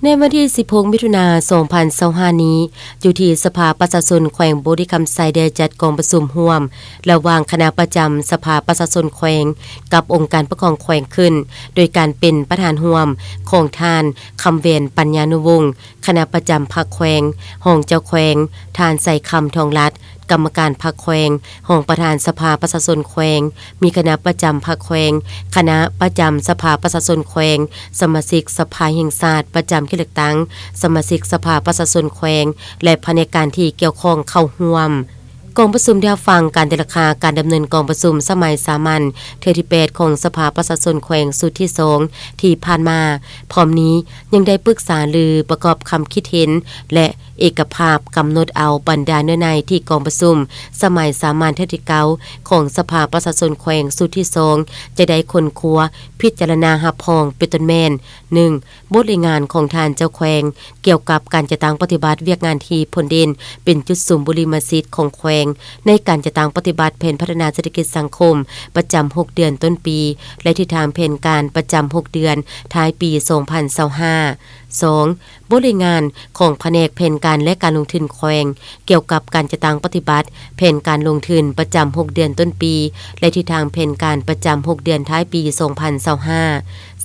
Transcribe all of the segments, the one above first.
ໃນວັນທີສິບຫົກ ມິຖຸນາ ສອງພັນຊາວຫ້ານີ້, ຢູ່ທີ່ສະພາປະຊາຊົນແຂວງບໍລິຄຳໄຊ ໄດ້ຈັດກອງປະຊຸມຮ່ວມ ລະຫວ່າງຄະນະປະຈຳສະພາປະຊາຊົນແຂວງ ກັບອົງການປົກຄອງແຂວງຂຶ້ນ ໂດຍການເປັນປະທານຮ່ວມຂອງທ່ານ ຄຳແຫວນ ປັນຍານຸວົງ ຄະນະປະຈຳພັກແຂວງ, ຮອງເຈົ້າແຂວງ ທ່ານ ໄຊຄຳ ທອງລັດ ກຳມະການພັກແຂວງ, ຮອງປະທານສະພາປະຊາຊົນແຂວງ, ມີຄະນະປະຈຳພັກແຂວງ, ຄະນະປະຈຳສະພາປະຊາຊົນແຂວງ, ສະມາຊິກສະພາແຫ່ງຊາດປະຈຳເຂດເລືອກຕັ້ງ, ສະມາຊິກສະພາປະຊາຊົນແຂວງ ແລະ ພະແນກການທີ່ກ່ຽວຂ້ອງເຂົ້າຮ່ວມ. ກອງປະຊຸມໄດ້ຮັບຟັງການຕີລາຄາການດຳເນີນກອງປະຊຸມສະໄໝສາມັນເທື່ອທີແປດ ຂອງສະພາປະຊາຊົນແຂວງຊຸດທີສອງ ທີ່ຜ່ານມາ. ພ້ອມນີ້ຍັງໄດ້ປຶກສາລືປະກອບຄຳຄິດເຫັນ ແລະ ເອກະພາບກຳນົດເອົາບັນດາເນື້ອໃນທີ່ກອງປະຊຸມສະໄໝສາມັນເທື່ອທີເກົ້າ ຂອງສະພາປະຊາຊົນແຂວງຊຸດທີສອງ ຈະໄດ້ຄົ້ນຄວ້າພິຈາລະນາຮັບຮອງ ເປັນຕົ້ນແມ່ນ ໜຶ່ງ ບົດລາຍງານຂອງທ່ານເຈົ້າແຂວງ ກ່ຽວກັບການຈັດຕັ້ງປະຕິບັດວຽກງານທີ່ພົ້ນເດັ່ນເປັນຈຸດສຸມບຸລິມະສິດຂອງແຂວງ ໃນການຈັດຕັ້ງປະຕິບັດແຜນພັດທະນາເສດຖະກິດສັງຄົມປະຈຳຫົກເດືອນຕົ້ນປີ ແລະ ທິດທາງແຜນການປະຈຳຫົກເດືອນທ້າຍປີສອງພັນຊາວຫ້າ. ສອງ ບົດລາຍງານຂອງພະແນກແຜນການ ແລະ ການລົງທຶນແຂວງ ກ່ຽວກັບການຈັດຕັ້ງປະຕິບັດແຜນການລົງທຶນປະຈຳຫົກເດືອນຕົ້ນປີ ແລະ ທິດທາງແຜນການປະຈຳຫົກເດືອນທ້າຍປີສອງພັນຊາວຫ້າ.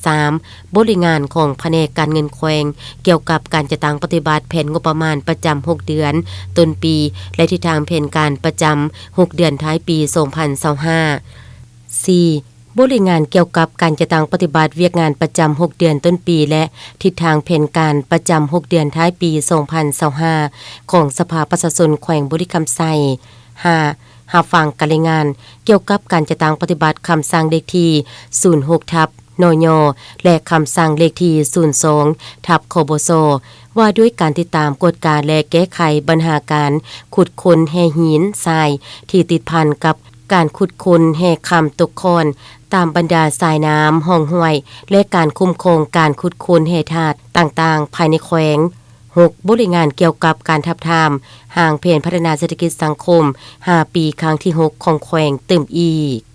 ສາມ ບົດລາຍງານຂອງພະແນກການເງິນແຂວງ ກ່ຽວກັບການຈັດຕັ້ງປະຕິບັດແຜນງົບປະມານປະຈຳຫົກເດືອນຕົ້ນປີ ແລະ ທິດທາງແຜນການປະຈຳຫົກເດືອນທ້າຍປີສອງພັນຊາວຫ້າ. ສີ່ ບົດລາຍງານກ່ຽວກັບການຈັດຕັ້ງປະຕິບັດວຽກງານປະຈຳຫົກເດືອນຕົ້ນປີ ແລະ ທິດທາງແຜນການປະຈຳຫົກເດືອນທ້າຍປີສອງພັນຊາວຫ້າ ຂອງສະພາປະຊາຊົນແຂວງບໍລິຄຳໄຊ. ຫ້າ ຮັບຟັງການລາຍງານກ່ຽວກັບການຈັດຕັ້ງປະຕິບັດຄຳສັ່ງເລກທີສູນຫົກ ທັບ ນຍ ແລະ ຄຳສັ່ງເລກທີສູນສອງ ທັບ ຄບສ ວ່າດ້ວຍການຕິດຕາມ, ກວດກາ ແລະ ແກ້ໄຂບັນຫາການຂຸດຄົ້ນແຮ່ຫີນຊາຍທີ່ຕິດພັນກັບການຂຸດຄົ້ນແຮ່ຄຳຕົກຂ້ອນຕາມບັນດາສາຍນ້ຳ, ຮ່ອງຫ້ວຍ ແລະ ການຄຸ້ມຄອງການຂຸດຄົ້ນແຮ່ທາດຕ່າງໆພາຍໃນແຂວງ. ຫົກ ບົດລາຍງານກ່ຽວກັບການທາບທາມຮ່າງແຜນພັດທະນາເສດຖະກິດສັງຄົມຫ້າປີ ຄັ້ງທີຫົກ ຂອງແຂວງຕື່ມອີກ.